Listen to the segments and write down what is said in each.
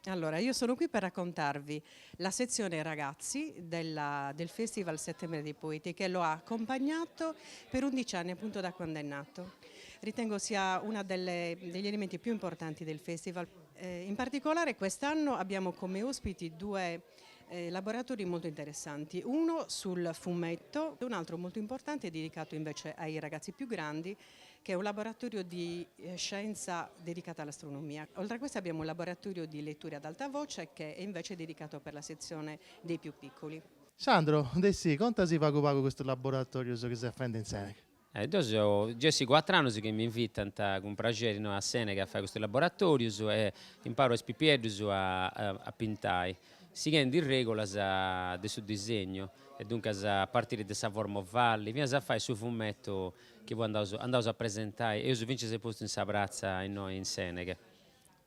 Allora, io sono qui per raccontarvi la sezione ragazzi della, del Festival Settembre dei Poeti che lo ha accompagnato per 11 anni appunto da quando è nato. Ritengo sia uno degli elementi più importanti del festival. Eh, in particolare quest'anno abbiamo come ospiti due eh, laboratori molto interessanti, uno sul fumetto e un altro molto importante dedicato invece ai ragazzi più grandi che è un laboratorio di eh, scienza dedicata all'astronomia. Oltre a questo abbiamo un laboratorio di letture ad alta voce che è invece dedicato per la sezione dei più piccoli. Sandro, Dessì, contasi pagu pagu custu laboratoriu chi seis faendi in Seneghe. Eh, deu seu giai cuatr'annus chi m'invitant cun praxeri innoi a Seneghe a fai custus laboratorius e imparu a is pipieddus a a pintai, sighendi is regulas de su disegnu e duncas a partiri de sa forma ovali finas a fai su fumetu chi poi andaus andaus a presentai e eus finzas postu in sa pratza innoi in Seneghe.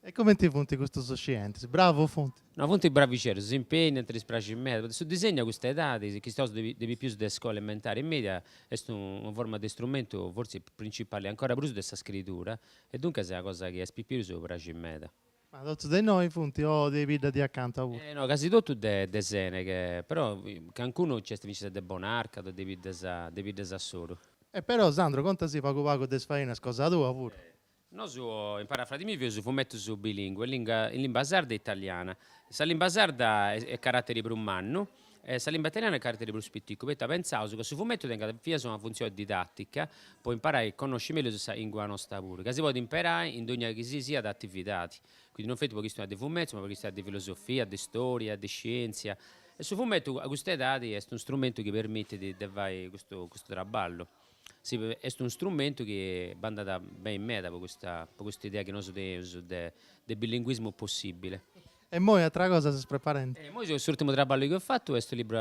E cumenti funt custus scientis? Bravus funt? No, funt bravixeddus, s'impegnant, ddis praxit meda, poita su disegnu a custa edadi, si chistionaus de de pipius de scola elementari e media, est una forma de strumentu fortzis principali, ancora prus de sa scriidura, e duncas est una cosa chi a is pipius praxit meda. Ma totus de innoi funt o de bidda di acanta puru? No, casi totus de de Seneghe, però cancunu nc'est finzas de Bonarcado o de biddas de biddas a s'oru. E però Sandro contasi pagu pagu de is fainas cosa tua puru. Nosu, impari a fradi miu, feus fumetus bilingue, in limba sarda e italiana. Sa limba sarda est carateri prus mannu e sa limba italiana est carateri prus piticu, poita pentzaus ca su fumetu tengat finas una funtzioni didatica po imparai a connosci mellus sa lingua nosta puru, ca si podit imperai in dogna chi si siat atividadi, quindi non feti po chistionai de fumetus ma po chistionai de filosofia, de storia, de scientzia e su fumetu a custa edadi est unu strumentu chi permitit de fai custu custu traballu. Si, est unu strumentu chi bandat beni meda po custa po custa idea chi nosu teneus de de bilinguismu possibile. E immoi atra cosa ses preparendi? E immoi s'urtimu traballu chi ho fatu est u' libru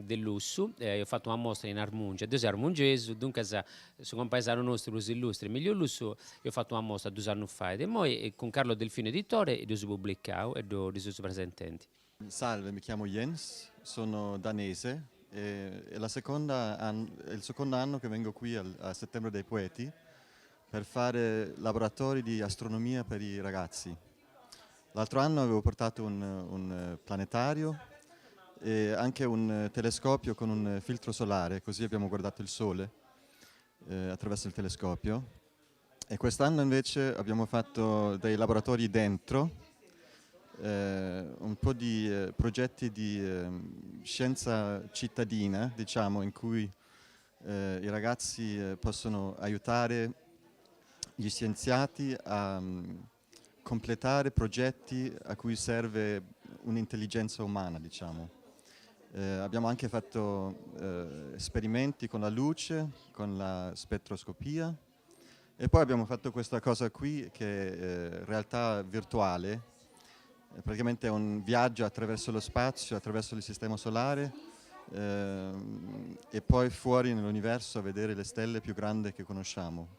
de Lussu, eus fatu una mostra in Armungia, deu seu armungesu, duncas su compaesanu nostru prus illustri Emilio Lussu, eus fatu una mostra dus annus fait e immoi cun Carlo Delfino editore dd'eus publicau e ddu seus presentendi. Salve, mi chiamo Jens, sono danese e è la seconda an- è il secondo anno che vengo qui al, a Settembre dei Poeti per fare laboratori di astronomia per i ragazzi. L'altro anno avevo portato un, un planetario e anche un telescopio con un filtro solare, così abbiamo guardato il sole eh, attraverso il telescopio. E quest'anno invece abbiamo fatto dei laboratori dentro, eh, un po' di eh, progetti di eh, scienza cittadina, diciamo, in cui eh, i ragazzi eh, possono aiutare gli scienziati a um, completare progetti a cui serve un'intelligenza umana, diciamo. Eh, abbiamo anche fatto eh, esperimenti con la luce, con la spettroscopia e poi abbiamo fatto questa cosa qui che è eh, realtà virtuale, praticamente è un viaggio attraverso lo spazio, attraverso il sistema solare eh, e poi fuori nell'universo a vedere le stelle più grandi che conosciamo.